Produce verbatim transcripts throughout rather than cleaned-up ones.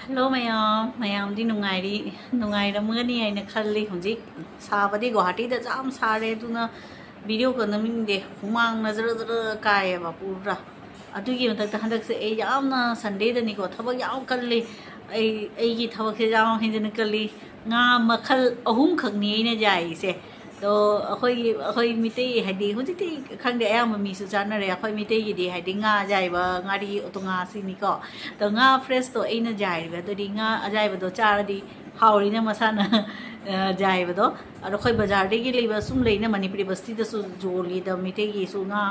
Hello ꯃꯌꯥꯝ, ꯃꯌꯥꯝꯗꯤ ꯅꯨꯡꯉꯥꯏꯔꯤ, ꯅꯨꯡꯉꯥꯏꯔꯝꯒꯅꯤ ꯍꯥꯏꯅ ꯈꯜꯂꯤ꯫ ꯍꯧꯖꯤꯛ ꯁꯥꯕꯗꯤ ꯒꯨꯋꯥꯍꯥꯇꯤꯗ ꯌꯥꯝ ꯁꯥꯔꯦ, ꯑꯗꯨꯅ ꯚꯤꯗꯤꯑꯣꯒ ꯅꯝꯅꯤꯡꯗꯦ, ꯍꯨꯃꯥꯡꯅ ꯖꯔ ꯖꯔ ꯀꯥꯏꯌꯦꯕ ꯄꯨꯔꯥ꯫ ꯑꯗꯨꯒꯤ ꯃꯊꯛꯇ ꯍꯟꯗꯛꯁꯦ ꯑꯩ ꯌꯥꯝꯅ ꯁꯟꯗꯦꯗꯅꯤꯀꯣ, ꯊꯕꯛ ꯌꯥꯝ ꯀꯜꯂꯤ꯫ ꯑꯩ, ꯑꯩꯒꯤ ꯊꯕꯛꯁꯦ ꯌꯥꯝ ꯍꯦꯟꯖꯤꯟꯅ ꯀꯜꯂꯤ꯫ ꯉꯥ ꯃꯈꯜ ꯑꯍꯨꯝꯈꯛꯅꯤ ꯑꯩꯅ ꯌꯥꯏꯔꯤꯁꯦ꯫ ꯑꯗꯣ ꯑꯩꯈꯣꯏꯒꯤ, ꯑꯩꯈꯣꯏ ꯃꯤꯇꯩ ꯍꯥꯏꯗꯤ ꯍꯧꯖꯤꯛꯇꯤ ꯈꯪꯗꯦ, ꯑꯌꯥꯝꯕ ꯃꯤꯁꯨ ꯆꯥꯅꯔꯦ꯫ ꯑꯩꯈꯣꯏ ꯃꯤꯇꯩꯒꯤꯗꯤ ꯍꯥꯏꯗꯤ ꯉꯥ ꯑꯌꯥꯏꯕ, ꯉꯥꯔꯤ, ꯎꯇꯣꯡꯉꯥ ꯁꯤꯅꯤꯀꯣ꯫ ꯑꯗꯣ ꯉꯥ ꯐ꯭ꯔꯦꯁꯇꯣ ꯑꯩꯅ ꯌꯥꯏꯔꯤꯕ, ꯑꯗꯨꯗꯤ ꯉꯥ ꯑꯌꯥꯏꯕꯗꯣ ꯆꯥꯔꯗꯤ ꯍꯥꯎꯔꯤꯅ ꯃꯁꯥꯅ, ꯑ, ꯌꯥꯏꯕꯗꯣ꯫ ꯑꯗꯣ ꯑꯩꯈꯣꯏ ꯕꯖꯥꯔꯗꯒꯤ ꯂꯩꯕ ꯁꯨꯝ ꯂꯩꯅ ꯃꯅꯤꯄꯨꯔꯤ ꯕꯁꯇꯤꯗꯁꯨ ꯌꯣꯜꯂꯤꯗ, ꯃꯤꯇꯩꯒꯤꯁꯨ ꯉꯥ,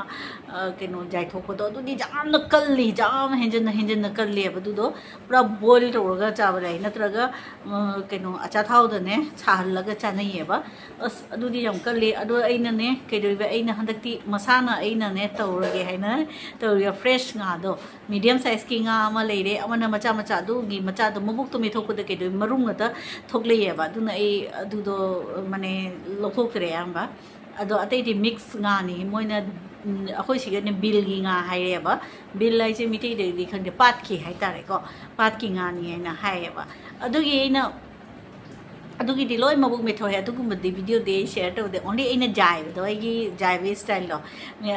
ꯑ, ꯀꯩꯅꯣ, ꯌꯥꯏꯊꯣꯛꯄꯗꯣ, ꯑꯗꯨꯗꯤ ꯌꯥꯝꯅ ꯀꯜꯂꯤ, ꯌꯥꯝ ꯍꯦꯟꯖꯟꯅ, ꯍꯦꯟꯖꯟꯅ ꯀꯜꯂꯦꯕ꯫ ꯑꯗꯨꯗꯣ ꯄꯨꯔꯥ ꯕꯣꯏꯜ ꯇꯧꯔꯒ ꯆꯥꯕ ꯌꯥꯏ, ꯅꯠꯇ꯭ꯔꯒ, ꯑ, ꯀꯩꯅꯣ, ꯑꯆꯥꯊꯥꯎꯗꯅꯦ ꯁꯥꯍꯜꯂꯒ ꯆꯥꯅꯩꯌꯦꯕ꯫ ꯑꯁ, ꯑꯗꯨꯗꯤ ꯌꯥꯝ ꯀꯜꯂꯤ꯫ ꯑꯗꯣ ꯑꯩꯅꯅꯦ, ꯀꯩꯗꯧꯔꯤꯕ, ꯑꯩꯅ ꯍꯟꯗꯛꯇꯤ ꯃꯁꯥꯅ ꯑꯩꯅꯅꯦ ꯇꯧꯔꯒꯦ ꯍꯥꯏꯅ ꯇꯧꯔꯤꯕ ꯐ꯭ꯔꯦꯁ ꯉꯥꯗꯣ, ꯃꯤꯗꯤꯌꯝ ꯁꯥꯏꯖꯀꯤ ꯉꯥ ꯑꯃ ꯂꯩꯔꯦ, ꯑꯃꯅ ꯃꯆꯥ ꯃꯆꯥ, ꯑꯗꯨꯒꯤ ꯃꯆꯥꯗꯣ ꯃꯕꯨꯛꯇꯣ ꯃꯦꯠꯊꯣꯛꯄꯗ ꯀꯩꯗꯧꯋꯤ, ꯃꯔꯨꯝ ꯉꯥꯛꯇ ꯊꯣꯛꯂꯛꯑꯦꯕ꯫ ꯑꯗꯨꯅ ꯑꯩ ꯑꯗꯨꯗꯣ, ꯃꯅꯦ, ꯂꯧꯊꯣꯛꯇ꯭ꯔꯦ ꯑꯌꯥꯝꯕ꯫ ꯑꯗꯣ ꯑꯇꯩꯗꯤ ꯃꯤꯛꯁ ꯉꯥꯅꯤ ꯃꯣꯏꯅ, ꯎꯝ, ꯑꯩꯈꯣꯏ ꯁꯤꯒꯅꯦ ꯕꯤꯜꯒꯤ ꯉꯥ ꯍꯥꯏꯔꯦꯕ꯫ ꯕꯤꯜ ꯍꯥꯏꯁꯦ ꯃꯤꯇꯩꯗꯒꯤꯗꯤ ꯈꯪꯗꯦ, ꯄꯥꯠꯀꯤ ꯍꯥꯏꯇꯥꯔꯦꯀꯣ, ꯄꯥꯠꯀꯤ ꯉꯥꯅꯤ ꯍꯥꯏꯅ ꯍꯥꯏꯌꯦꯕ꯫ ꯑꯗꯨꯒꯤ ꯑꯩꯅ, ꯑꯗꯨꯒꯤꯗꯤ ꯂꯣꯏ ꯃꯕꯨꯛ ꯃꯦꯠꯊꯣꯛꯑꯦ, ꯑꯗꯨꯒꯨꯝꯕꯗꯤ ꯚꯤꯗꯤꯑꯣꯗꯤ ꯑꯩ ꯁꯤꯌꯔ ꯇꯧꯗꯦ, ꯑꯣꯟꯂꯤ ꯑꯩꯅ ꯖꯥꯏꯕꯗꯣ, ꯑꯩꯒꯤ ꯖꯥꯏꯕꯒꯤ ꯁ꯭ꯇꯥꯏꯜꯗꯣ,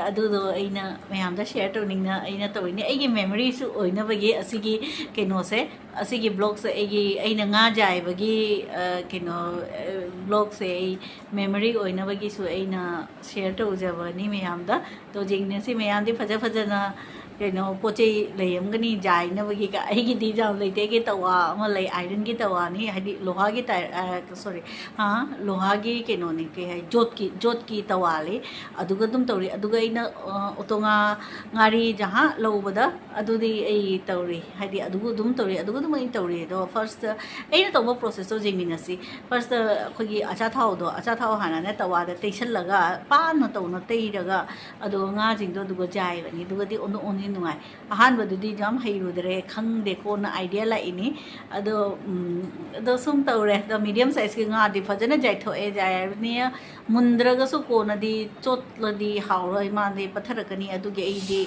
ꯑꯗꯨꯗꯣ ꯑꯩꯅ ꯃꯌꯥꯝꯗ ꯁꯤꯌꯔ ꯇꯧꯅꯤꯡꯅ ꯑꯩꯅ ꯇꯧꯔꯤꯅꯦ꯫ ꯑꯩꯒꯤ ꯃꯦꯃꯣꯔꯤꯁꯨ ꯑꯣꯏꯅꯕꯒꯤ ꯑꯁꯤꯒꯤ ꯀꯩꯅꯣꯁꯦ, ꯑꯁꯤꯒꯤ ꯕ꯭ꯂꯣꯒꯁꯦ ꯑꯩꯒꯤ, ꯑꯩꯅ ꯉꯥ ꯖꯥꯏꯕꯒꯤ, ꯑ, ꯀꯩꯅꯣ, ꯑ, ꯕ꯭ꯂꯣꯒꯁꯦ ꯑꯩ ꯃꯦꯃꯣꯔꯤ ꯑꯣꯏꯅꯕꯒꯤꯁꯨ ꯑꯩꯅ ꯁꯤꯌꯔ ꯇꯧꯖꯕꯅꯤ ꯃꯌꯥꯝꯗ꯫ ꯑꯗꯣ ꯌꯦꯡꯅꯁꯤ ꯃꯌꯥꯝꯗꯤ ꯐꯖ ꯐꯖꯅ ꯀꯩꯅꯣ ꯄꯣꯠ ꯆꯩ ꯂꯩꯔꯝꯒꯅꯤ ꯖꯥꯏꯅꯕꯒꯤ꯫ ꯑꯩꯒꯤꯗꯤ ꯌꯥꯝ ꯂꯩꯇꯦ, ꯑꯩꯒꯤ ꯇꯋꯥ ꯑꯃ ꯂꯩ, ꯑꯥꯏꯔꯟꯒꯤ ꯇꯋꯥꯅꯤ, ꯍꯥꯏꯗꯤ ꯂꯣꯍꯥꯒꯤ ꯇꯥꯏ-, ꯑ, ꯁꯣꯔꯤ, ꯑ, ꯂꯣꯍꯥꯒꯤ ꯀꯩꯅꯣꯅꯤ, ꯀꯩ ꯍꯥꯏ, ꯖꯣꯠꯀꯤ, ꯖꯣꯠꯀꯤ ꯇꯋꯥ ꯂꯩ꯫ ꯑꯗꯨꯒ ꯑꯗꯨꯝ ꯇꯧꯔꯤ꯫ ꯑꯗꯨꯒ ꯑꯩꯅ, ꯑ, ꯎꯇꯣꯡꯉꯥ ꯉꯥꯔꯤ ꯖꯍꯥ ꯂꯧꯕꯗ ꯑꯗꯨꯗꯤ ꯑꯩ ꯇꯧꯔꯤ, ꯍꯥꯏꯗꯤ ꯑꯗꯨꯒ ꯑꯗꯨꯝ ꯇꯧꯔꯤ, ꯑꯗꯨꯒ ꯑꯗꯨꯝ ꯑꯩ ꯇꯧꯔꯤ꯫ ꯑꯗꯣ ꯐꯥꯔꯁꯇ ꯑꯩꯅ ꯇꯧꯕ ꯄ꯭ꯔꯣꯁꯦꯁꯇꯣ ꯌꯦꯡꯃꯤꯟꯅꯁꯤ꯫ ꯐꯥꯔꯁꯇ ꯑꯩꯈꯣꯏꯒꯤ ꯑꯆꯥꯊꯥꯎꯗꯣ, ꯑꯆꯥꯊꯥꯎ ꯍꯥꯟꯅꯅꯦ ꯇꯋꯥꯗ ꯇꯩꯁꯜꯂꯒ, ꯄꯥꯅ ꯇꯧꯅ ꯇꯩꯔꯒ, ꯑꯗꯨꯒ ꯉꯥꯁꯤꯡꯗꯣ ꯑꯗꯨꯒ ꯖꯥꯏꯕꯅꯤ꯫ ꯑꯗꯨꯒꯗꯤ ꯑꯣꯟ-, ꯑꯣꯟ-, ꯅꯨꯡꯉꯥꯏ꯫ ꯑꯍꯥꯟꯕꯗꯨꯗꯤ ꯌꯥꯝ ꯍꯩꯔꯨꯗ꯭ꯔꯦ, ꯈꯪꯗꯦ, ꯀꯣꯟꯅ idea ꯂꯥꯛꯏꯅꯤ꯫ ꯑꯗꯣ ꯎꯝ, ꯑꯗꯣ ꯁꯨꯝ ꯇꯧꯔꯦ꯫ ꯑꯗꯣ medium sizeꯀꯤ ꯉꯥꯗꯤ ꯐꯖꯅ ꯌꯥꯏꯊꯣꯛꯑꯦ꯫ ꯌꯥꯏ ꯍꯥꯏꯕꯅꯤ, ꯃꯨꯟꯗ꯭ꯔꯒꯁꯨ ꯀꯣꯟꯅꯗꯤ ꯆꯣꯠꯂꯗꯤ ꯍꯥꯎꯔꯣꯏ, ꯃꯥꯗꯤ ꯄꯠꯊꯔꯛꯀꯅꯤ꯫ ꯑꯗꯨꯒꯤ ꯑꯩꯗꯤ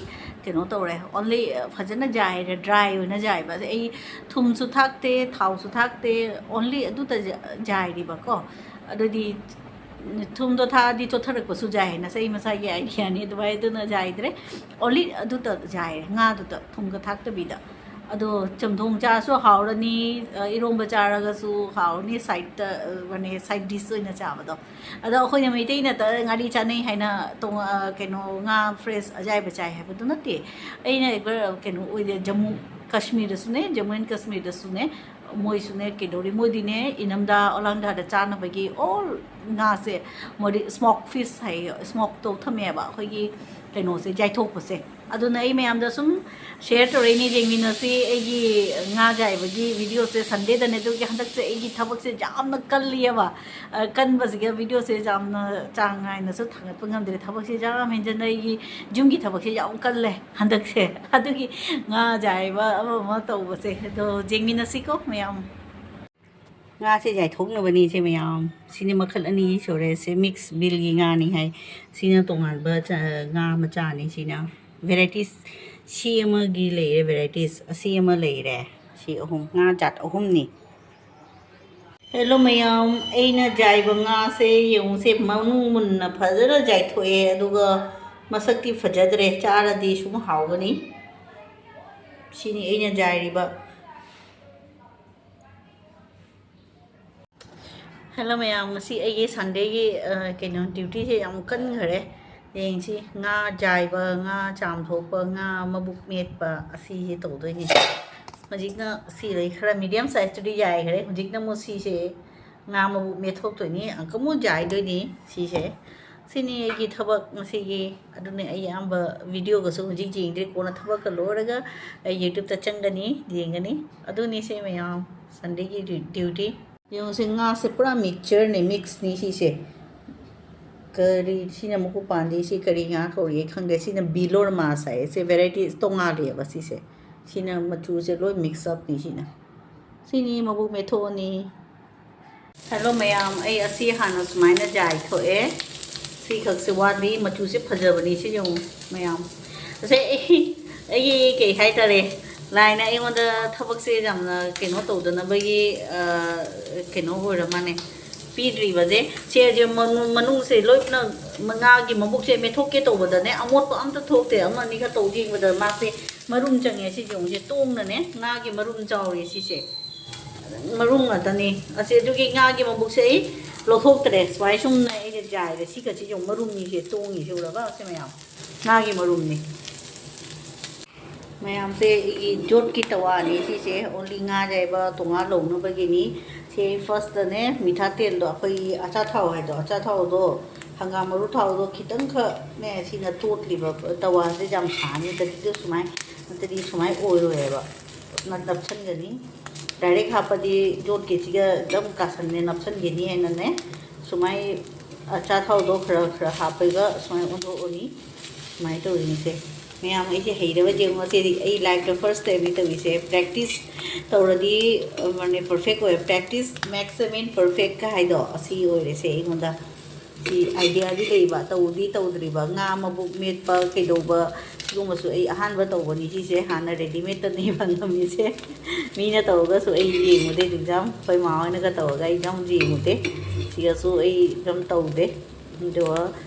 ꯀꯩꯅꯣ ꯇꯧꯔꯦ, only ꯐꯖꯅ ꯌꯥꯏꯔꯦ, dry ꯑꯣꯏꯅ ꯌꯥꯏꯕ꯫ ꯑꯩ ꯊꯨꯝꯁꯨ ꯊꯥꯛꯇꯦ, ꯊꯥꯎꯁꯨ ꯊꯥꯛꯇꯦ, only ꯑꯗꯨꯇ ꯌꯥꯏꯔꯤꯕꯀꯣ꯫ ꯑꯗꯨꯗꯤ ꯊꯨꯝꯗꯣ ꯊꯥꯛꯑꯗꯤ ꯆꯣꯠꯊꯔꯛꯄꯁꯨ ꯌꯥꯏ ꯍꯥꯏꯅ ꯆꯍꯤ ꯃꯁꯥꯒꯤ ideaꯅꯤ꯫ ꯑꯗꯨꯃꯥꯏꯅ ꯑꯗꯨꯅ ꯌꯥꯏꯗ꯭ꯔꯦ, only ꯑꯗꯨꯇ ꯌꯥꯏꯔꯦ, ꯉꯥꯗꯨꯗ ꯊꯨꯝꯒ ꯊꯥꯛꯇꯕꯤꯗ꯫ ꯑꯗꯣ ꯆꯝꯊꯣꯡ ꯆꯥꯔꯁꯨ ꯍꯥꯎꯔꯅꯤ, ꯏꯔꯣꯝꯕ ꯆꯥꯔꯒꯁꯨ ꯍꯥꯎꯔꯅꯤ, sideꯇ ꯃꯥꯅꯦ, side dish ꯑꯣꯏꯅ ꯆꯥꯕꯗꯣ꯫ ꯑꯗꯣ ꯑꯩꯈꯣꯏꯅ ꯃꯩꯇꯩ ꯅꯠꯇ ꯉꯥꯔꯤ ꯆꯥꯅꯩ ꯍꯥꯏꯅ ꯀꯩꯅꯣ ꯉꯥ fresh ꯑꯌꯥꯏꯕ ꯆꯥꯏ ꯍꯥꯏꯕꯗꯨ ꯅꯠꯇꯦ꯫ ꯑꯩꯅ ꯀꯩꯅꯣ ꯑꯣꯏꯗꯦ, ꯖꯃꯨ ꯀꯥꯁꯃꯤꯔꯗꯁꯨꯅꯦ, ꯖꯃꯨ ꯑꯦꯟ ꯀꯥꯁꯃꯤꯔꯗꯁꯨꯅꯦ, ꯃꯣꯏꯁꯨꯅꯦ ꯀꯩꯗꯧꯔꯤ, ꯃꯣꯏꯗꯤꯅꯦ ꯏꯅꯝꯗꯥ ꯑꯣꯂꯥꯡꯗꯥꯗ ꯆꯥꯅꯕꯒꯤ all ꯉꯥꯁꯦ ꯃꯣꯏꯗꯤ smoke fish ꯍꯥꯏꯌꯦ, smoke ꯇꯧ ꯊꯝꯃꯦꯕ ꯑꯩꯈꯣꯏꯒꯤ ꯀꯩꯅꯣꯁꯦ, ꯌꯥꯏꯊꯣꯛꯄꯁꯦ꯫ ꯑꯗꯨꯅ ꯑꯩ ꯃꯌꯥꯝꯗ ꯁꯨꯝ share ꯇꯧꯔꯛꯏꯅꯦ, ꯌꯦꯡꯃꯤꯟꯅꯁꯤ꯫ ꯑꯩꯒꯤ ꯉꯥ ꯌꯥꯏꯕꯒꯤ videoꯁꯦ Sundayꯗꯅꯦ, ꯑꯗꯨꯒꯤ ꯍꯟꯗꯛꯁꯦ ꯑꯩꯒꯤ ꯊꯕꯛꯁꯦ ꯌꯥꯝꯅ ꯀꯜꯂꯤꯑꯕ꯫ ꯀꯟꯕꯁꯤꯒ videoꯁꯦ ꯌꯥꯝꯅ ꯆꯥꯡ ꯅꯥꯏꯅꯁꯨ ꯊꯥꯡꯒꯠꯄ ꯉꯝꯗ꯭ꯔꯦ꯫ ꯊꯕꯛꯁꯦ ꯌꯥꯝ ꯍꯦꯟꯖꯟꯅ ꯑꯩꯒꯤ ꯌꯨꯝꯒꯤ ꯊꯕꯛꯁꯦ ꯌꯥꯝ ꯀꯜꯂꯦ ꯍꯟꯗꯛꯁꯦ꯫ ꯑꯗꯨꯒꯤ ꯉꯥ ꯌꯥꯏꯕ ꯑꯃ ꯑꯃ ꯇꯧꯕꯁꯦ꯫ ꯑꯗꯣ ꯌꯦꯡꯃꯤꯟꯅꯁꯤꯀꯣ ꯃꯌꯥꯝ꯫ ꯉꯥꯁꯦ ꯌꯥꯏꯊꯣꯛꯅꯕꯅꯤ ꯁꯦ ꯃꯌꯥꯝ꯫ ꯁꯤꯅ ꯃꯈꯜ ꯑꯅꯤ ꯁꯨꯔꯦ꯫ ꯁꯤ mix breedꯀꯤ ꯉꯥꯅꯤ ꯍꯥꯏ꯫ ꯁꯤꯅ ꯇꯣꯉꯥꯟꯕ ꯉꯥ ꯃꯆꯥꯅꯤ꯫ ꯁꯤꯅ varieties ꯁꯤ ꯑꯃꯒꯤ ꯂꯩꯔꯦ, varieties ꯑꯁꯤ ꯑꯃ ꯂꯩꯔꯦ꯫ ꯁꯤ ꯑꯍꯨꯝ, ꯉꯥ ꯖꯥꯠ ꯑꯍꯨꯝꯅꯤ꯫ Hello ꯃꯌꯥꯝ, ꯑꯩꯅ ꯌꯥꯏꯕ ꯉꯥꯁꯦ ꯌꯦꯡꯉꯨꯁꯦ, ꯃꯅꯨꯡ ꯃꯨꯟꯅ ꯐꯖꯅ ꯌꯥꯏꯊꯣꯛꯑꯦ꯫ ꯑꯗꯨꯒ ꯃꯁꯛꯇꯤ ꯐꯖꯗ꯭ꯔꯦ, ꯆꯥꯔꯗꯤ ꯁꯨꯝ ꯍꯥꯎꯒꯅꯤ꯫ ꯁꯤꯅꯤ ꯑꯩꯅ ꯌꯥꯏꯔꯤꯕ꯫ Hello ꯃꯌꯥꯝ, ꯉꯁꯤ ꯑꯩꯒꯤ Sundayꯒꯤ ꯀꯩꯅꯣ dutyꯁꯦ ꯌꯥꯝ ꯀꯟꯈꯔꯦ꯫ ꯌꯦꯡꯁꯤ, ꯉꯥ ꯌꯥꯏꯕ, ꯉꯥ ꯆꯥꯝꯊꯣꯛꯄ, ꯉꯥ ꯃꯕꯨꯛ ꯃꯦꯠꯄ, ꯑꯁꯤꯁꯦ ꯇꯧꯗꯣꯏꯅꯤ꯫ ꯍꯧꯖꯤꯛꯅ ꯁꯤ ꯂꯩ, ꯈꯔ medium sizeꯇꯨꯗꯤ ꯌꯥꯏꯈ꯭ꯔꯦ꯫ ꯍꯧꯖꯤꯛꯅ ꯑꯃꯨꯛ ꯁꯤꯁꯦ ꯉꯥ ꯃꯕꯨꯛ ꯃꯦꯠꯊꯣꯛꯇꯣꯏꯅꯤ, ꯑꯃꯨꯛ ꯌꯥꯏꯗꯣꯏꯅꯤ ꯁꯤꯁꯦ꯫ ꯁꯤꯅꯤ ꯑꯩꯒꯤ ꯊꯕꯛ ꯉꯁꯤꯒꯤ꯫ ꯑꯗꯨꯅꯤ ꯑꯩ ꯑꯌꯥꯝꯕ videoꯒꯁꯨ ꯍꯧꯖꯤꯛ ꯌꯦꯡꯗ꯭ꯔꯤ, ꯀꯣꯟꯅ ꯊꯕꯛꯀ ꯂꯣꯏꯔꯒ ꯑꯩ YouTubeꯇ ꯆꯪꯒꯅꯤ, ꯌꯦꯡꯒꯅꯤ꯫ ꯑꯗꯨꯅꯤ ꯁꯤ ꯃꯌꯥꯝ Sundayꯒꯤ duty꯫ ꯌꯦꯡꯉꯨꯁꯦ, ꯉꯥꯁꯦ ꯄꯨꯔꯥ mixtureꯅꯦ, mixꯅꯤ ꯁꯤꯁꯦ꯫ ꯀꯔꯤ, ꯁꯤꯅ ꯃꯀꯨ ꯄꯥꯟꯗꯦ, ꯁꯤ ꯀꯔꯤ ꯉꯥ ꯀꯧꯔꯤꯒꯦ ꯈꯪꯗꯦ꯫ ꯁꯤꯅ ꯕꯤꯂꯣꯔ ꯃꯥꯁ ꯍꯥꯏꯌꯦ꯫ ꯁꯤ ꯚꯦꯔꯥꯏꯇꯤ ꯇꯣꯉꯥꯜꯂꯦꯕ ꯁꯤꯁꯦ꯫ ꯁꯤꯅ ꯃꯆꯨꯁꯦ ꯂꯣꯏ ꯃꯤꯛꯁ ꯑꯞꯅꯤ ꯁꯤꯅ꯫ ꯁꯤꯅꯤ ꯃꯕꯨꯛ ꯃꯦꯠꯊꯣꯛꯑꯅꯤ꯫ ꯍꯜꯂꯣ ꯃꯌꯥꯝ, ꯑꯩ ꯑꯁꯤ ꯍꯥꯟꯅ ꯁꯨꯃꯥꯏꯅ ꯖꯥꯏꯊꯣꯛꯑꯦ꯫ ꯁꯤꯈꯛꯁꯦ ꯋꯥꯠꯂꯤ꯫ ꯃꯆꯨꯁꯦ ꯐꯖꯕꯅꯤ ꯁꯤ ꯌꯦꯡꯉꯨ ꯃꯌꯥꯝ꯫ ꯉꯁꯥꯏ ꯑꯩ, ꯑꯩꯒꯤ ꯀꯩ ꯍꯥꯏꯇꯥꯔꯦ, ꯂꯥꯏꯅ ꯑꯩꯉꯣꯟꯗ ꯊꯕꯛꯁꯦ ꯌꯥꯝꯅ ꯀꯩꯅꯣ ꯇꯧꯗꯅꯕꯒꯤ, ꯑ, ꯀꯩꯅꯣ ꯑꯣꯏꯔ ꯃꯥꯜꯂꯦ꯫ ꯄꯤꯗ꯭ꯔꯤꯕꯁꯦ, ꯁꯦ ꯃꯅꯨꯡ-, ꯃꯅꯨꯡꯁꯦ ꯂꯣꯏꯅ ꯉꯥꯒꯤ ꯃꯕꯨꯛꯁꯦ ꯃꯦꯠꯊꯣꯛꯀꯦ ꯇꯧꯕꯗꯅꯦ, ꯑꯃꯣꯠꯄ ꯑꯝꯇ ꯊꯣꯛꯇꯦ꯫ ꯑꯃ ꯑꯅꯤꯈꯛ ꯇꯧ ꯌꯦꯡꯕꯗ ꯃꯥꯁꯦ ꯃꯔꯨꯝ ꯆꯪꯉꯦ꯫ ꯁꯤ ꯌꯦꯡꯉꯨꯁꯦ, ꯇꯣꯡꯅꯅꯦ ꯉꯥꯒꯤ ꯃꯔꯨꯝ ꯆꯥꯎꯔꯤ ꯁꯤꯁꯦ꯫ ꯃꯔꯨꯝ ꯉꯥꯛꯇꯅꯤ꯫ ꯑꯁꯤ ꯑꯗꯨꯒꯤ ꯉꯥꯒꯤ ꯃꯕꯨꯛꯁꯦ ꯑꯩ ꯂꯧꯊꯣꯛꯇ꯭ꯔꯦ꯫ ꯁꯨꯃꯥꯏ ꯁꯨꯝꯅ ꯑꯩꯅ ꯖꯥꯏꯔꯦ꯫ ꯁꯤꯒꯁꯤ ꯌꯦꯡꯉꯨ, ꯃꯔꯨꯝꯅꯤꯁꯦ ꯇꯣꯡꯉꯤꯁꯦ ꯎꯔꯕ? ꯁꯤ ꯃꯌꯥꯝ ꯉꯥꯒꯤ ꯃꯔꯨꯝꯅꯤ꯫ ꯃꯌꯥꯝꯁꯦ ꯑꯩꯒꯤ ꯌꯣꯠꯀꯤ ꯇꯋꯥꯅꯤ ꯁꯤꯁꯦ, only ꯉꯥ ꯌꯥꯏꯕ ꯇꯣꯉꯥꯟ ꯂꯧꯅꯕꯒꯤꯅꯤ꯫ ꯁꯤ ꯐꯥꯔꯁꯇꯅꯦ ꯃꯤꯊꯥ ꯇꯦꯜꯗꯣ, ꯑꯩꯈꯣꯏꯒꯤ ꯑꯆꯥꯊꯥꯎ ꯍꯥꯏꯗꯣ, ꯑꯆꯥꯊꯥꯎꯗꯣ ꯍꯪꯒꯥꯝ ꯃꯔꯨ ꯊꯥꯎꯗꯣ ꯈꯤꯇꯪꯈꯛꯅꯦ ꯁꯤꯅ ꯇꯣꯠꯂꯤꯕ꯫ ꯇꯋꯥꯁꯦ ꯌꯥꯝ ꯁꯥꯡꯉꯤ, ꯅꯠꯇ꯭ꯔꯗꯤ ꯁꯨꯃꯥꯏ, ꯅꯠꯇ꯭ꯔꯗꯤ ꯁꯨꯃꯥꯏ ꯑꯣꯏꯔꯣꯏꯕ꯫ ꯅꯞ-, ꯅꯞꯁꯟꯒꯅꯤ꯫ ꯗꯥꯏꯔꯦꯛ ꯍꯥꯞꯄꯗꯤ ꯌꯣꯠꯀꯤꯁꯤꯒ ꯑꯗꯨꯝ ꯀꯥꯁꯟꯅꯦ, ꯅꯞꯁꯟꯒꯅꯤ ꯍꯥꯏꯅꯅꯦ꯫ ꯁꯨꯃꯥꯏ ꯑꯆꯥꯊꯥꯎꯗꯣ ꯈꯔ ꯈꯔ ꯍꯥꯞꯄꯒ ꯁꯨꯃꯥꯏ ꯑꯣꯟꯊꯣꯛꯑꯅꯤ꯫ ꯁꯨꯃꯥꯏꯅ ꯇꯧꯔꯤꯅꯤꯁꯦ꯫ ꯃꯌꯥꯝ ꯑꯩꯁꯦ ꯍꯩꯔꯕ ꯌꯦꯡꯉꯣ꯫ ꯁꯤꯗꯤ ꯑꯩ life ꯇ first time ꯅꯤ ꯇꯧꯔꯤꯁꯦ꯫ Practice ꯇꯧꯔꯗꯤ, ꯑ, ꯃꯥꯅꯦ, perfect ꯑꯣꯏ꯫ Practice makes a man perfect ꯀ ꯍꯥꯏꯗꯣ ꯑꯁꯤ ꯑꯣꯏꯔꯦꯁꯦ ꯑꯩꯉꯣꯟꯗ꯫ ꯁꯤ idea ꯗꯤ ꯂꯩꯕ, ꯇꯧꯗꯤ ꯇꯧꯗ꯭ꯔꯤꯕ꯫ ꯉꯥ ꯃꯕꯨꯛ ꯃꯦꯠꯄ ꯀꯩꯗꯧꯕ ꯁꯤꯒꯨꯝꯕꯁꯨ ꯑꯩ ꯑꯍꯥꯟꯕ ꯇꯧꯕꯅꯤ ꯁꯤꯁꯦ꯫ ꯍꯥꯟꯅ ready made ꯇꯅꯦꯕ ꯉꯝꯃꯤꯁꯦ꯫ ꯃꯤꯅ ꯇꯧꯔꯒꯁꯨ ꯑꯩ ꯌꯦꯡꯉꯨꯗꯦ ꯑꯗꯨꯝ ꯌꯥꯝ꯫ ꯑꯩꯈꯣꯏ ꯃꯥ ꯍꯣꯏꯅꯒ ꯇꯧꯔꯒ ꯑꯩ ꯌꯥꯝ ꯌꯦꯡꯉꯨꯗꯦ꯫ ꯁꯤꯒꯁꯨ ꯑꯩ ꯑꯗꯨꯝ ꯇꯧꯗꯦ꯫ ꯑꯗꯨꯒ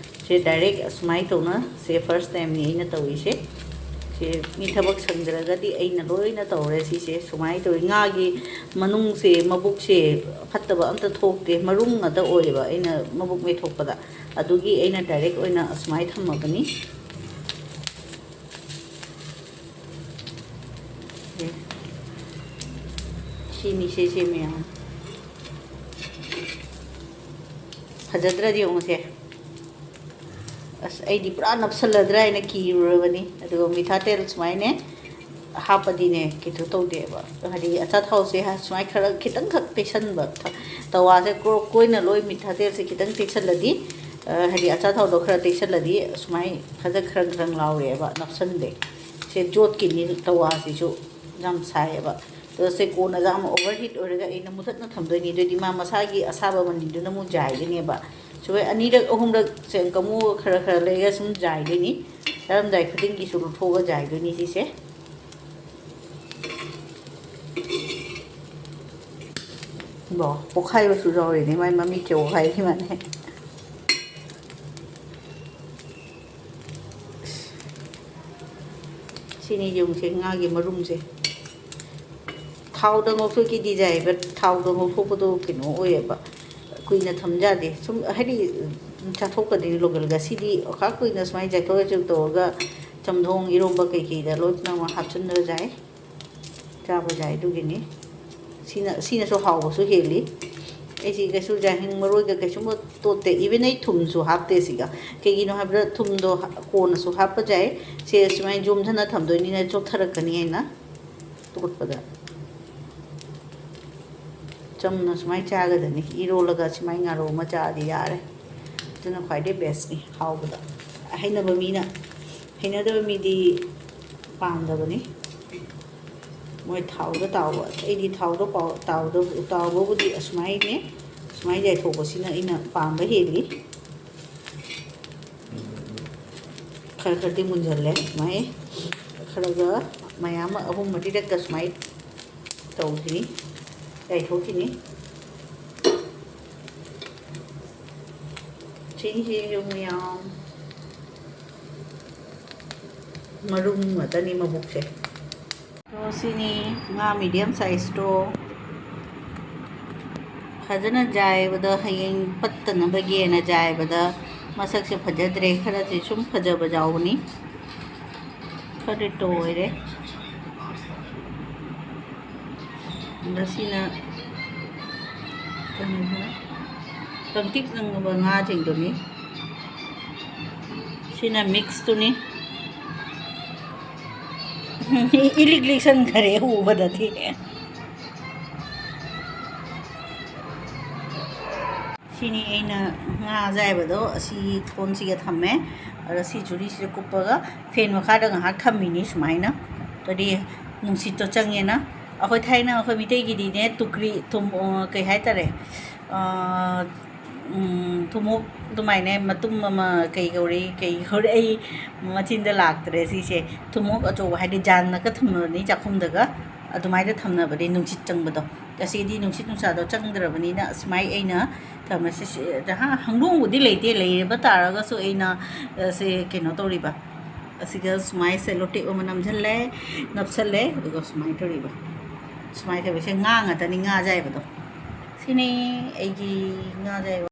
ꯁꯦ direct ꯑꯁꯨꯃꯥꯏꯅ ꯇꯧꯅ, ꯁꯦ first time ꯅꯤ ꯑꯩꯅ ꯇꯧꯔꯤꯁꯦ꯫ ꯁꯦ ꯃꯤ ꯊꯕꯛ ꯁꯪꯗ꯭ꯔꯒꯗꯤ ꯑꯩꯅ ꯂꯣꯏꯅ ꯇꯧꯔꯦ ꯁꯤꯁꯦ꯫ ꯁꯨꯃꯥꯏꯅ ꯇꯧꯋꯤ꯫ ꯉꯥꯒꯤ ꯃꯅꯨꯡꯁꯦ, ꯃꯕꯨꯛꯁꯦ ꯐꯠꯇꯕ ꯑꯝꯇ ꯊꯣꯛꯇꯦ, ꯃꯔꯨꯝ ꯉꯥꯛꯇ ꯑꯣꯏꯌꯦꯕ ꯑꯩꯅ ꯃꯕꯨꯛ ꯃꯦꯠꯊꯣꯛꯄꯗ꯫ ꯑꯗꯨꯒꯤ ꯑꯩꯅ direct ꯑꯣꯏꯅ ꯑꯁꯨꯃꯥꯏꯅ ꯊꯝꯃꯕꯅꯤ꯫ ꯁꯤꯅꯤ, ꯁꯦ, ꯁꯦ ꯃꯌꯥꯝ꯫ ꯐꯖꯗ꯭ꯔꯗꯤ ꯌꯦꯡꯉꯨꯁꯦ꯫ ꯑꯁ, ꯑꯩꯗꯤ ꯄꯨꯔꯥ ꯅꯞꯁꯜꯂꯗ꯭ꯔꯥ ꯍꯥꯏꯅ ꯀꯤꯔꯨꯔꯕꯅꯤ꯫ ꯑꯗꯨꯒ ꯃꯤꯊꯥ ꯇꯦꯜ ꯁꯨꯃꯥꯏꯅ ꯍꯥꯞꯄꯗꯤꯅꯦ, ꯀꯩꯅꯣ ꯇꯧꯗꯦꯕ꯫ ꯍꯥꯏꯗꯤ ꯑꯆꯥꯊꯥꯎꯁꯦ ꯍꯥ-, ꯁꯨꯃꯥꯏꯅ ꯈꯔ ꯈꯤꯇꯪꯈꯛ ꯇꯩꯁꯟꯕ, ꯊ-, ꯇꯋꯥꯁꯦ ꯀ꯭ꯔꯣꯛ ꯀꯣꯏꯅ ꯂꯣꯏ ꯃꯤꯊꯥ ꯇꯦꯜꯁꯦ ꯈꯤꯇꯪ ꯇꯩꯁꯜꯂꯗꯤ ꯑ, ꯍꯥꯏꯗꯤ ꯑꯆꯥꯊꯥꯎꯗꯣ ꯈꯔ ꯇꯩꯁꯜꯂꯗꯤ ꯁꯨꯃꯥꯏ ꯈꯖꯛ ꯈꯔꯪ ꯈꯔꯪ ꯂꯥꯎꯔꯦꯕ, ꯅꯞꯁꯟꯗꯦ꯫ ꯁꯦ ꯖꯣꯠꯀꯤꯅꯤ, ꯇꯋꯥꯁꯤꯁꯨ ꯌꯥꯝ ꯁꯥꯏꯌꯦꯕ꯫ ꯑꯗꯣ ꯁꯦ ꯀꯣꯟꯅ ꯌꯥꯝ overheat ꯑꯣꯏꯔꯒ ꯑꯩꯅ ꯃꯨꯊꯠꯅ ꯊꯝꯗꯣꯏꯅꯤ꯫ ꯑꯗꯨꯑꯣꯏꯗꯤ ꯃꯥ ꯃꯁꯥꯒꯤ ꯑꯁꯥꯕ ꯃꯅꯤꯟꯗꯨꯅ ꯑꯃꯨꯛ ꯌꯥꯏꯒꯅꯦꯕ꯫ ꯁꯨꯃꯥꯏ ꯑꯅꯤꯔꯛ ꯑꯍꯨꯝꯔꯛ ꯁꯦ ꯀꯥꯡꯉꯧ ꯈꯔ ꯈꯔ ꯂꯩꯔꯒ ꯁꯨꯝ ꯌꯥꯏꯗꯣꯏꯅꯤ꯫ ꯆꯥꯔꯝꯗꯥꯏ ꯈꯨꯗꯤꯡꯒꯤ ꯁꯨꯝ ꯂꯧꯊꯣꯛꯑꯒ ꯌꯥꯏꯗꯣꯏꯅꯤ ꯁꯤꯁꯦ꯫ ꯕꯣ, ꯄꯣꯛꯈꯥꯏꯕꯁꯨ ꯌꯥꯎꯔꯤꯅꯦ, ꯃꯥꯏ ꯃꯃꯤꯠꯁꯦ ꯄꯣꯛꯈꯥꯏꯔꯤ ꯃꯥꯅꯦ꯫ ꯁꯤꯅꯤ ꯌꯦꯡꯉꯨꯁꯦ, ꯉꯥꯒꯤ ꯃꯔꯨꯝꯁꯦ꯫ ꯊꯥꯎꯗ ꯉꯧꯊꯣꯛꯀꯦꯗꯤ ꯌꯥꯏ, but ꯊꯥꯎꯗ ꯉꯧꯊꯣꯛꯄꯗꯣ ꯀꯩꯅꯣ ꯑꯣꯏꯌꯦꯕ, ꯀꯨꯏꯅ ꯊꯝ ꯌꯥꯗꯦ꯫ ꯁꯨꯝ ꯍꯥꯏꯗꯤ ꯆꯥꯊꯣꯛꯀꯗꯣꯏꯅꯤ ꯂꯣꯀꯦꯜꯒ꯫ ꯁꯤꯗꯤ ꯈꯥ ꯀꯨꯏꯅ ꯁꯨꯃꯥꯏꯅ ꯆꯥꯊꯣꯛ ꯆꯥꯁꯤꯟ ꯇꯧꯔꯒ ꯆꯝꯊꯣꯡ, ꯏꯔꯣꯝꯕ ꯀꯩꯀꯩꯗ ꯂꯣꯏꯅꯃꯛ ꯍꯥꯞꯆꯤꯟꯕ ꯌꯥꯏ, ꯆꯥꯕ ꯌꯥꯏ꯫ ꯑꯗꯨꯒꯤꯅꯤ꯫ ꯁꯤꯅ, ꯁꯤꯅꯁꯨ ꯍꯥꯎꯕꯁꯨ ꯍꯦꯜꯂꯤ꯫ ꯑꯩꯁꯤ ꯀꯩꯁꯨ ꯌꯥꯏꯉꯪ ꯃꯔꯣꯏꯒ ꯀꯩꯁꯨꯝꯕ ꯇꯣꯠꯇꯦ꯫ Even ꯑꯩ ꯊꯨꯝꯁꯨ ꯍꯥꯞꯇꯦ ꯁꯤꯒ꯫ ꯀꯩꯒꯤꯅꯣ ꯍꯥꯏꯕꯗ ꯊꯨꯝꯗꯣ ꯍꯥ-, ꯀꯣꯟꯅꯁꯨ ꯍꯥꯞꯄ ꯌꯥꯏ꯫ ꯁꯦ ꯁꯨꯃꯥꯏꯅ ꯌꯣꯝꯁꯤꯟꯅ ꯊꯝꯗꯣꯏꯅꯤꯅ ꯆꯣꯠꯊꯔꯛꯀꯅꯤ ꯍꯥꯏꯅ ꯇꯣꯠꯄꯗ꯫ ꯆꯝꯅ ꯁꯨꯃꯥꯏꯅ ꯆꯥꯒꯗꯕꯅꯤ꯫ ꯏꯔꯣꯜꯂꯒ ꯁꯨꯃꯥꯏꯅ ꯉꯥꯔꯧ ꯑꯃ ꯆꯥꯔꯗꯤ ꯌꯥꯔꯦ꯫ ꯑꯗꯨꯅ ꯈ꯭ꯋꯥꯏꯗꯩ ꯕꯦꯁꯅꯤ ꯍꯥꯎꯕꯗ꯫ ꯍꯩꯅꯕ ꯃꯤꯅ, ꯍꯩꯅꯗꯕ ꯃꯤꯗꯤ ꯄꯥꯝꯗꯕꯅꯤ꯫ ꯃꯣꯏ ꯊꯥꯎꯗ ꯇꯥꯎꯕ, ꯑꯩꯗꯤ ꯊꯥꯎꯗ ꯄꯥꯎ-, ꯇꯥꯎꯗ-, ꯇꯥꯎꯕꯕꯨꯗꯤ ꯑꯁꯨꯃꯥꯏꯅꯦ, ꯁꯨꯃꯥꯏꯅ ꯌꯥꯏꯊꯣꯛꯄꯁꯤꯅ ꯑꯩꯅ ꯄꯥꯝꯕ ꯍꯦꯜꯂꯤ꯫ ꯈꯔ ꯈꯔꯗꯤ ꯃꯨꯟꯖꯜꯂꯦ꯫ ꯁꯨꯃꯥꯏ ꯈꯔꯒ ꯃꯌꯥꯝ ꯑꯃ ꯑꯍꯨꯝ ꯃꯔꯤꯔꯛꯀ ꯁꯨꯃꯥꯏ ꯇꯧꯈꯤꯅꯤ, ꯌꯥꯏꯊꯣꯛꯈꯤꯅꯤ꯫ ꯁꯤꯁꯤꯁꯨ ꯃꯌꯥꯝ ꯃꯔꯨꯝ ꯉꯥꯛꯇꯅꯤ ꯃꯕꯨꯛꯁꯦ꯫ ꯑꯗꯣ ꯁꯤꯅꯤ ꯉꯥ medium sizeꯇꯣ꯫ ꯐꯖꯅ ꯌꯥꯏꯕꯗ, ꯍꯌꯦꯡ ꯄꯠꯇꯅꯕꯒꯤꯅ ꯌꯥꯏꯕꯗ ꯃꯁꯛꯁꯦ ꯐꯖꯗ꯭ꯔꯦ꯫ ꯈꯔꯁꯦ ꯁꯨꯝ ꯐꯖꯕ ꯌꯥꯎꯕꯅꯤ꯫ ꯈꯔꯗꯤ ꯇꯣꯏꯔꯦ꯫ ꯑꯗ ꯁꯤꯅ ꯀꯩꯅꯣ, ꯂꯪꯇ꯭ꯔꯤꯛ ꯂꯪꯉꯕ ꯉꯥꯁꯤꯡꯗꯨꯅꯤ꯫ ꯁꯤꯅ mixꯇꯨꯅꯤ꯫ ꯏꯂꯤꯛ ꯂꯤꯛꯁꯟꯈꯔꯦ ꯎꯕꯗꯗꯤ꯫ ꯁꯤꯅꯤ ꯑꯩꯅ ꯉꯥ ꯑꯌꯥꯏꯕꯗꯣ ꯑꯁꯤ ꯀꯣꯟꯁꯤꯒ ꯊꯝꯃꯦ꯫ ꯑꯗꯣ ꯁꯤ ꯖꯨꯔꯤꯁꯤꯗ ꯀꯨꯞꯄꯒ ꯐꯦꯟ ꯃꯈꯥꯗ ꯉꯥꯏꯍꯥꯛ ꯊꯝꯃꯤꯅꯤ ꯁꯨꯃꯥꯏꯅ꯫ ꯀꯔꯤ, ꯅꯨꯡꯁꯤꯠꯇꯣ ꯆꯪꯉꯦꯅ꯫ ꯑꯩꯈꯣꯏ ꯊꯥꯏꯅ ꯑꯩꯈꯣꯏ ꯃꯤꯇꯩꯒꯤꯗꯤꯅꯦ ꯇꯨꯀ꯭ꯔꯤ ꯊꯨꯝ, ꯑ, ꯀꯩ ꯍꯥꯏꯇꯥꯔꯦ, ꯑ, ꯎꯝ, ꯊꯨꯝꯃꯣꯛ ꯑꯗꯨꯃꯥꯏꯅ ꯃꯇꯨꯝ ꯑꯃ ꯀꯩ ꯀꯧꯔꯤ, ꯀꯩ ꯀꯧꯔꯤ, ꯑꯩ ꯃꯆꯤꯟꯗ ꯂꯥꯛꯇ꯭ꯔꯦ ꯁꯤꯁꯦ꯫ ꯊꯨꯝꯃꯣꯛ ꯑꯆꯧꯕ ꯍꯥꯏꯗꯤ ꯖꯥꯟꯅꯒ ꯊꯝꯅꯕꯅꯤ ꯆꯥꯛꯈꯨꯝꯗꯒ, ꯑꯗꯨꯃꯥꯏꯅ ꯊꯝꯅꯕꯅꯤ ꯅꯨꯡꯁꯤꯠ ꯆꯪꯕꯗꯣ꯫ ꯑꯁꯤꯗꯤ ꯅꯨꯡꯁꯤꯠ ꯅꯨꯡꯁꯥꯗꯣ ꯆꯪꯗ꯭ꯔꯕꯅꯤꯅ ꯑꯁꯨꯃꯥꯏ ꯑꯩꯅ ꯊꯝꯃꯦ꯫ ꯁꯤ, ꯁꯤ, ꯖꯍꯥ, ꯍꯪꯗꯣꯡꯕꯨꯗꯤ ꯂꯩꯇꯦ, ꯂꯩꯔꯕ ꯇꯥꯔꯒꯁꯨ ꯑꯩꯅ, ꯑ, ꯁꯦ ꯀꯩꯅꯣ ꯇꯧꯔꯤꯕ꯫ ꯑꯁꯤꯒ ꯁꯨꯃꯥꯏ ꯁꯦꯂꯣ ꯇꯦꯞ ꯑꯃ ꯅꯝꯁꯤꯜꯂꯦ, ꯅꯞꯁꯜꯂꯦ, ꯑꯗꯨꯒ ꯁꯨꯃꯥꯏꯅ ꯇꯧꯔꯤꯕ꯫ ꯁꯨꯃꯥꯏꯅ ꯇꯧꯕꯁꯦ ꯉꯥ ꯉꯥꯛꯇꯅꯤ, ꯉꯥ ꯑꯌꯥꯏꯕꯗꯣ꯫ ꯁꯤꯅꯤ ꯑꯩꯒꯤ ꯉꯥ ꯑꯌꯥꯏꯕ꯫